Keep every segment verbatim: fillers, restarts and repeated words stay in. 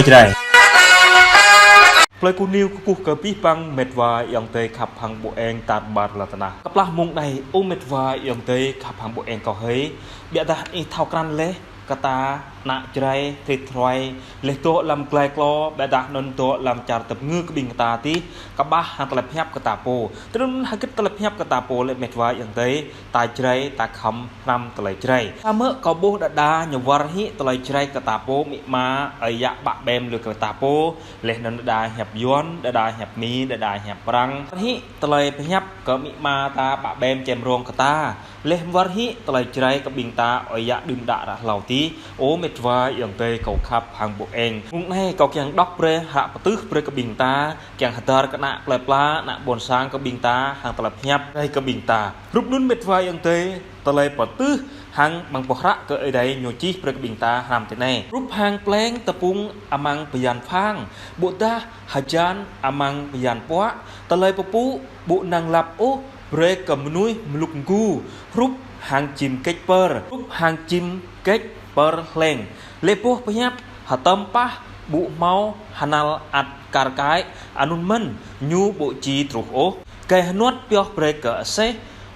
Jrai. Plơi Ku Niu kơkuh kơ abih bang mĕt wa ayŏng adơi khăp hăng ƀô eng tar ƀar lŏn tơnah. Kơplah mông anai, ơ mĕt wa ayŏng adơi khăp hăng ƀô eng kâo hơi, biă dah ih thâo krăn laih, kơ ta ană Jrai, thĭt hrơi, laih dŏ lăm glai klô, biă dah anŭn dŏ lăm čar tơpơngư kơ ƀing ta tih, kơƀah hăng tơlơi pơhiăp kơ ta pô. Tơdơi anŭn hơgĕt tơlơi pơhiăp kơ ta pô lĕ mĕt wa ayŏng adơi, ta Jrai, ta khŏm hrăm tơlơi Jrai. Samơ̆ kâo ƀuh đơđa ñu wơr hĭ tơlơi Jrai kơ ta pô amĭ ama, ơi yă ƀă ƀem lui kơ ta pô, laih anŭn đơđa hiăp Yuan, đơđa hiăp Mi, đơđa hiăp Prăng. Wơr hĭ tơlơi pơhiăp kơ amĭ ama ta ƀă ƀem čem rông kơ ta. Laih wơr hĭ tơlơi Jrai kơ ƀing ta, ơi yă đưm đă ră hlâo tih, ơ mĕt wa ayŏng adơi kâo khăp hăng ƀô eng. Mông anai kâo kiăng đŏk brơi, hră pơtưh brơi kơ ƀing ta, kiăng hơdơr kơ ană plơi pla, ană ƀôn sang kơ ƀing ta, hăng tơlơi pơhiăp Jrai kơ ƀing ta. Hrup anŭn mĕt wa ayŏng adơi, tơlơi pơtưh hăng amăng boh hră kơ Ơi Adai ñu čih brơi kơ ƀing ta hrăm tui anai. Hrup hăng pleng tơpŭng amăng bơyan phang, ƀôdah hơjan amăng bơyan puă, tơlơi pơpŭ ƀu năng lăp ôh brơi kơ mơnuih mlŭk mgu, hrup hăng čim kĕč pơr, hrup hăng čim kĕč pơr hleng. Laih boh pơhiăp hơtơm pah ƀu hmâo hơnăl ăt kar kaĭ, anŭn mơ̆n ñu ƀu či truh ôh. Gai hơnuăt pioh brơi kơ aseh,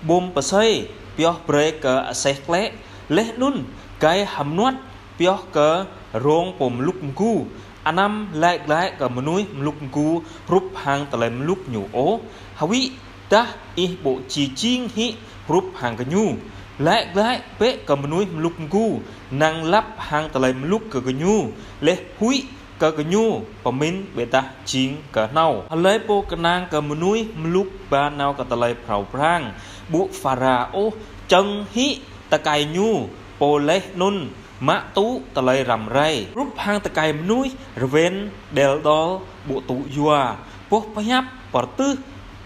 ƀôm pơsơi pioh brơi kơ aseh klĕ, laih anŭn gai hơnuăt pioh kơ rông pô mlŭk mgu. Anăm laĭ glaĭ kơ mơnuih mlŭk mgu hrup hăng tơlơi mlŭk ñu ôh, hơwĭ dah ih ƀu či jing hĭ hrup hăng gơñu. Laĭ glaĭ bĕ kơ mơnuih mlŭk mgu, năng lăp hăng tơlơi mlŭk kơ gơñu, laih huĭ kơ gơñu pơmĭn biă dah jing kơ hnâo. Hlơi pô kơnang kơ mơnuih mlŭk ba nao kơ tơlơi phrâo prang, ƀu phara ôh, čơ̆ng hĭ tơkai ñu, pô laih anŭn mă tŭ tơlơi răm rai. Hrup hăng tơkai mơnuih rơwen đel đol ƀu tŭ yua. Boh pơhiăp pơtưh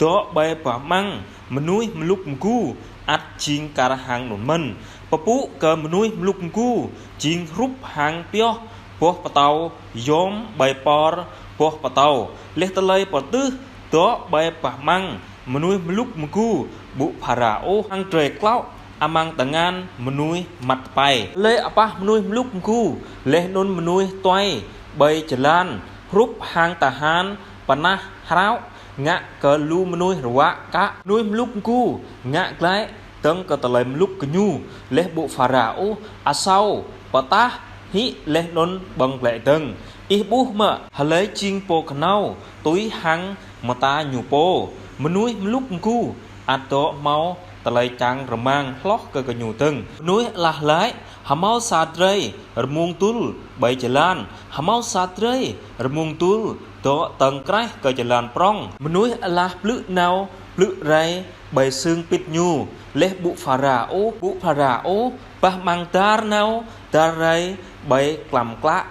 dŏ ƀơi bah amăng mơnuih mlŭk mgu ăt jing kar hăng anŭn mơ̆n. Pơpŭ kơ mơnuih mlŭk mgu jing hrup hăng pioh boh pơtâo yôm ƀơi pơr boh pơtâo. Laih tơlơi pơtưh dŏ ƀơi bah amăng mơnuih mlŭk mgu ƀu phara ôh, hăng drơi klâo amăng tơngan mơnuih măt tơpai. Laih apah mơnuih mlŭk mgu, laih anŭn mơnuih tuai ƀơi jơlan, hrup hăng tơhan pơnah hrao ngă kơ lu mơnuih ruă kă. Mơnuih mlŭk mgu ngă glaĭ dơ̆ng kơ tơlơi mlŭk gơñu, laih ƀu phara ôh, asâo pơtah hĭ laih anŭn ƀơ̆ng glaĭ dơ̆ng. Ih ƀuh mơ̆ hlơi jing pô khnâo tui hăng mơta ñu pô? Mơnuih mlŭk mgu ăt dŏ hmâo tơlơi čang rơmang hloh kơ gơñu dơ̆ng. Mơnuih alah laĭ: Hơmâo sa drơi rơmung dŭl ƀơi jơlan, hơmâo sa drơi rơmung dŭl dŏ tơ̆ng kraih kơ jơlan prŏng. Mơnuih alah plư̆ nao plư̆ rai ƀơi sưng pĭt ñu, laih ƀu phara ôh, ƀu phara ôh, bah amăng dar nao dar rai ƀơi klăm klă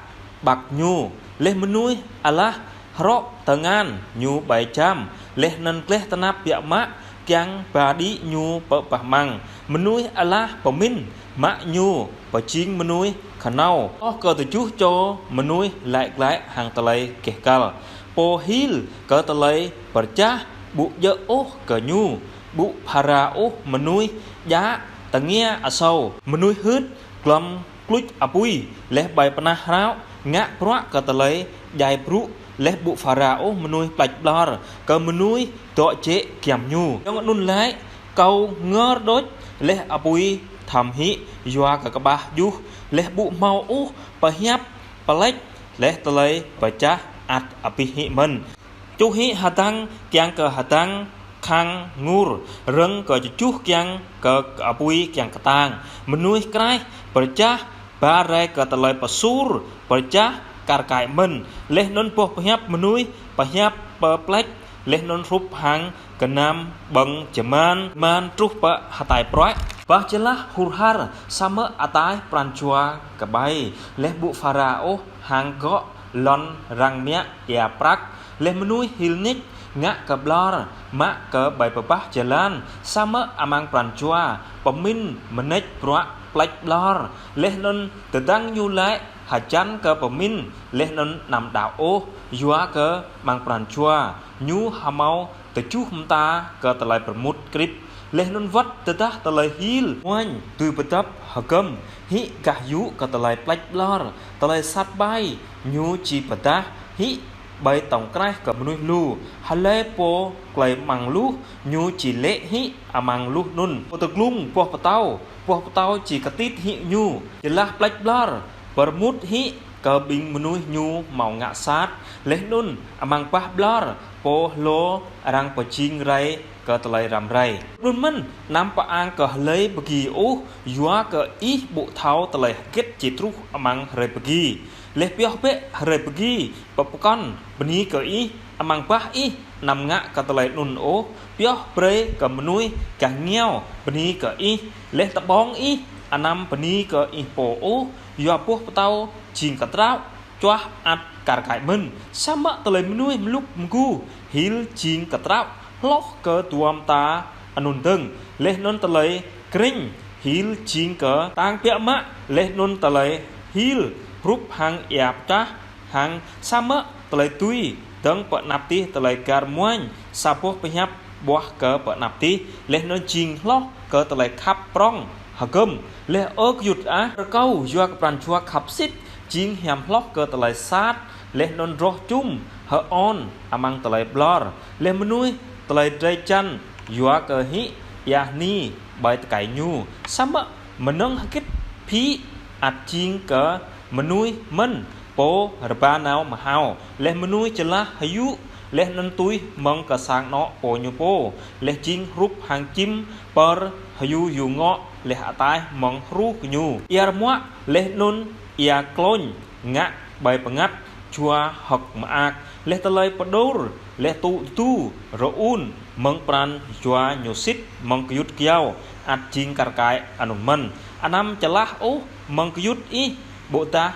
ƀăk ñu. Laih mơnuih alah hrŏ tơngan ñu ƀơi jam, laih anŭn gleh tơnap biă mă kiăng ba đĭ ñu pơ bah amăng. Mơnuih alah pơmĭn mă ñu pơjing mơnuih khnâo. Hloh kơ tơjuh čô mơnuih laĭ glaĭ hăng tơlơi geh găl: Pô hil kơ tơlơi pơčah ƀu djơ̆ ôh kơ ñu, ƀu phara ôh mơnuih djă tơngia asâo, mơnuih hưt glŏm kluč apui, laih ƀơi pơnah hrao ngă bruă kơ tơlơi djai brŭ, laih ƀu phara ôh mơnuih pleč ƀlŏr kơ mơnuih dŏ jĕ giăm ñu. Yŏng anŭn laĭ: Kâo ngơr đôč, laih apui thăm hĭ yua kơ kơƀah juh, laih ƀu hmâo ôh pơhiăp pleč, laih tơlơi pơčah ăt abih hĭ mơ̆n. Čuh hĭ hơdăng kiăng kơ hơdăng khăng ngur, rơ̆ng kơ tơjuh kiăng kơ apui kiăng kơtang. Mơnuih kraih pơčah ba rai kơ tơlơi pơsur pơčah kar kaĭ mơ̆n, laih anŭn boh pơhiăp mơnuih pơhiăp pơpleč, laih anŭn hrup hăng gơnam ƀơ̆ng jơman, jơman truh pơ hơtai pruaĭ. Bah jơlah hur har, samơ̆ ataih pran jua kơƀai, laih ƀu phara ôh hăng gŏ lŏn răng miă ia prăk. Laih mơnuih hil nik ngă kơ ƀlŏr, mă kơ ƀơi pơbah jơlan, samơ̆ amăng pran jua pơmĭn mơneč bruă pleč ƀlŏr. Laih anŭn tơdang ñu laĭ hơjăn kơ pơmĭn, laih anŭn anăm đaŏ ôh, yua kơ amăng pran jua ñu hơmâo tơjuh mơta kơ tơlơi pơrmut krip. Laih anŭn wơ̆t tơdah tơlơi hil muañ dưi pơdŏp hơgŏm hĭ gah yŭ kơ tơlơi pleč ƀlŏr, tơlơi sat ƀai ñu či pơdah hĭ ƀơi tŏng kraih kơ mơnuih lu. Hlơi pô klei amăng luh ñu či lê̆ hĭ amăng luh anŭn. Pô tơglŭng boh pơtâo, boh pơtâo či kơtit hĭ ñu. Jơlah pleč ƀlŏr pơrmut hĭ kơ ƀing mơnuih ñu hmâo ngă sat. Laih anŭn amăng bah ƀlŏr pô hlô arăng pơjing rai kơ tơlơi răm rai. Anŭn mơ̆n, anăm pơang kơ hlơi pơgi ôh, yua kơ ih ƀu thâo tơlơi hơget či truh amăng hrơi pơgi. Laih pioh bĕ hrơi pơgi pơpơkŏn bơni kơ ih, amăng bah ih anăm ngă kơ tơlơi anŭn ôh. Pioh brơi kơ mơnuih gah ngiao bơni kơ ih, laih tơƀông ih anăm bơni kơ ih pô ôh, yua boh pơtâo jing kơtraŏ čuah ăt kar kaĭ mơ̆n. Samơ̆ tơlơi mơnuih mlŭk mgu hil jing kơtraŏ hloh kơ dua mơta anŭn dơ̆ng. Laih anŭn tơlơi krĕng hil jing kơ tang biă mă. Laih anŭn tơlơi hil hrup hăng ia pơčah hăng. Samơ̆ tơlơi tui dơ̆ng pơ anăp tih tơlơi gar muañ sa boh pơhiăp ƀuah kơ pơ anăp tih. Laih anŭn jing hloh kơ tơlơi khăp prŏng hơgŏm. Laih ơ gơyut ah, rơkâo yua kơ pran jua khăp sĭt jing hiam hloh kơ tơlơi sat. Laih anŭn roh čum hơôn amăng tơlơi ƀlŏr. Laih mơnuih tơlơi drơi jăn yua kơ hĭ ia hơni ƀơi tơkai ñu. Samơ̆ mơnơ̆ng hơget phĭ ăt jing kơ mơnuih mơ̆n pô rơpa nao mơhao. Laih mơnuih jơlah hyu, laih anŭn tui mơ̆ng kơ sang anŏ pô ñu pô. Laih jing hrup hăng čim pơr hyu yu ngŏ, laih ataih mơ̆ng hruh gơñu. Ia rơmuă, laih anŭn ia klôñ ngă ƀơi bơngăt jua hơ̆k mơak. Laih tơlơi pơđur, laih tŭ tơdu rơun mơ̆ng pran jua ñu sĭt mơ̆ng gơyut gơyâo ăt jing kar kaĭ anŭn mơ̆n. Anăm jơlah ôh mơ̆ng gơyut ih, ƀôdah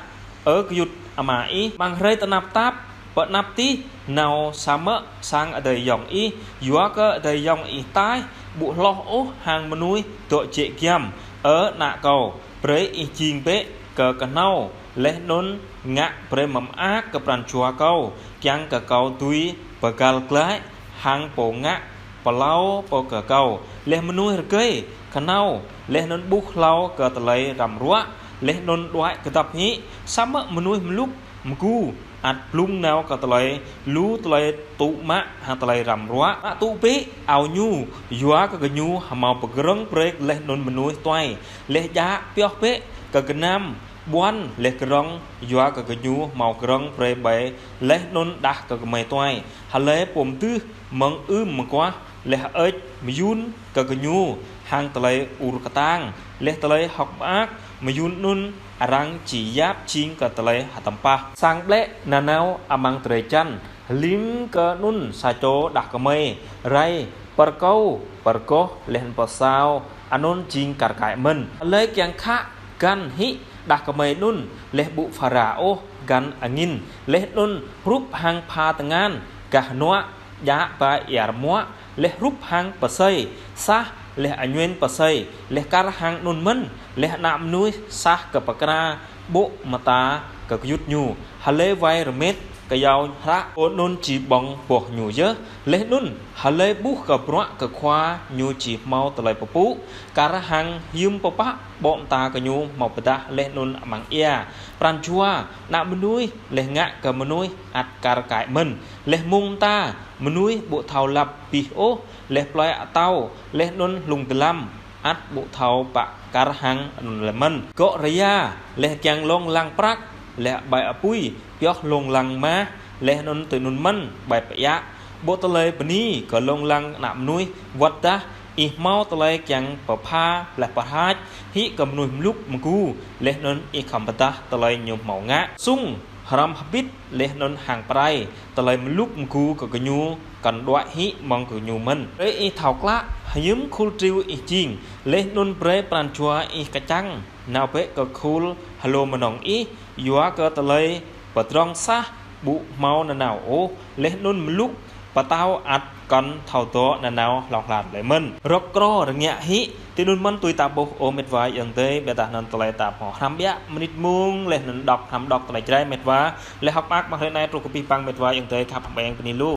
ơ gơyut ama ih. Amăng hrơi tơnap tap, pơ anăp tih nao samơ̆ sang adơi ayŏng ih, yua kơ adơi ayŏng ih ataih ƀu hloh ôh hăng mơnuih dŏ jĕ giăm. Ơ ană kâo, brơi ih jing bĕ kơ kơhnâo, laih anŭn ngă brơi mơak kơ pran jua kâo, kiăng kơ kâo dưi pơgăl glaĭ hăng pô ngă pơlâo pô kơ kâo. Laih mơnuih rơgơi kơhnâo, laih anŭn ƀuh hlâo kơ tơlơi răm ruă, laih anŭn đuaĭ kơdŏp hĭ. Samơ̆ mơnuih mlŭk mgu ăt blung nao kơ tơlơi lu tơlơi tŭ mă hăng tơlơi răm ruă. Mă tŭ bĕ ao ñu, yua kơ gơñu hmâo pơgrơ̆ng brơi laih anŭn mơnuih tuai. Laih djă pioh bĕ kơ gơnam ƀuăn laih grơ̆ng, yua kơ gơñu hmâo grơ̆ng brơi ƀơi laih anŭn đah kơ gơmơi tuai. Hlơi pô mơdưh mơ̆ng ưm mơguah, laih hơơč mơyŭn kơ gơñu hăng tơlơi ur kơtang, laih tơlơi hơ̆k mơak mơyŭn anŭn arăng či yap jing kơ tơlơi hơtơmpah. Sang ƀlĕ nanao amăng drơi jăn, hlim kơ anŭn sa čô đah kơmơi rai pơrkâo pơrgoh laih anŭn pơsao, anŭn jing kar kaĭ mơ̆n. Hlơi kiăng khă găn hĭ đah kơmơi anŭn, laih ƀu phara ôh găn angĭn, laih anŭn hrup hăng pha tơngan gah hơnuă djă ba ia rơmuă, laih hrup hăng pơsơi sah, laih añuên pơsơi, laih kar hăng anŭn mơ̆n. Laih ană mơnuih sah kơ pơkra ƀô̆ mơta kơ gơyut ñu. Hlơi wai rơmet kơyâo hră, pô anŭn či ƀơ̆ng boh ñu yơh. Laih anŭn hlơi ƀuh kơ bruă kơ khua ñu či hmâo tơlơi pơpŭ, kar hăng hiư̆m pơpă ƀô̆ mơta gơñu hmâo pơdah laih anŭn amăng ia. Pran jua ană mơnuih laih ngă kơ mơnuih ăt kar kaĭ mơ̆n. Laih mông mơta mơnuih ƀu thâo lăp abih ôh, laih plơi atâo, laih anŭn hlung dơlăm ăt ƀu thâo pă kar hăng anŭn lơi mơ̆n. Gŏ rơya, laih kiăng lông lăng prăk, laih ƀai apui pioh lông lăng mah, laih anŭn tui anŭn mơ̆n ƀai pơiă. Ƀô̆ tơlơi bơni kơ lông lăng ană mơnuih, wơ̆t tơdah ih hmâo tơlơi kiăng pơpha laih pơhač hĭ kơ mơnuih mlŭk mgu, laih anŭn ih khŏm pơdah tơlơi ñu hmâo ngă. Sung hrăm hơbĭt laih anŭn hăng prai, tơlơi mlŭk mgu kơ gơñu kăn đuaĭ hĭ mơ̆ng gơñu mơ̆n. Brơi ih thâo klă, hiư̆m khul triu ih jing, laih anŭn brơi pran jua ih kơčăng nao bĕ kơ khul hlô mơnơ̆ng ih, yua kơ tơlơi pơdrŏng sah ƀu hmâo nanao ôh, laih anŭn mlŭk pơtao ăt kăn thâo dŏ nanao hlŏng lar lơi mơ̆n. Rŏk krô rơngiă hĭ. Tui anŭn mơ̆n tui ta ƀuh ơ mĕt wa ayŏng adơi, ƀiădah anŭn tơlơi ta hmâo hrăm biă mơnit mông, laih anŭn đŏk hrăm đŏk tơlơi Jrai mĕt wa, laih hơ̆k mơak amăng hrơi anai truh kơ abih bang mĕt wa ayŏng adơi khăp hăng ƀing bơni lu.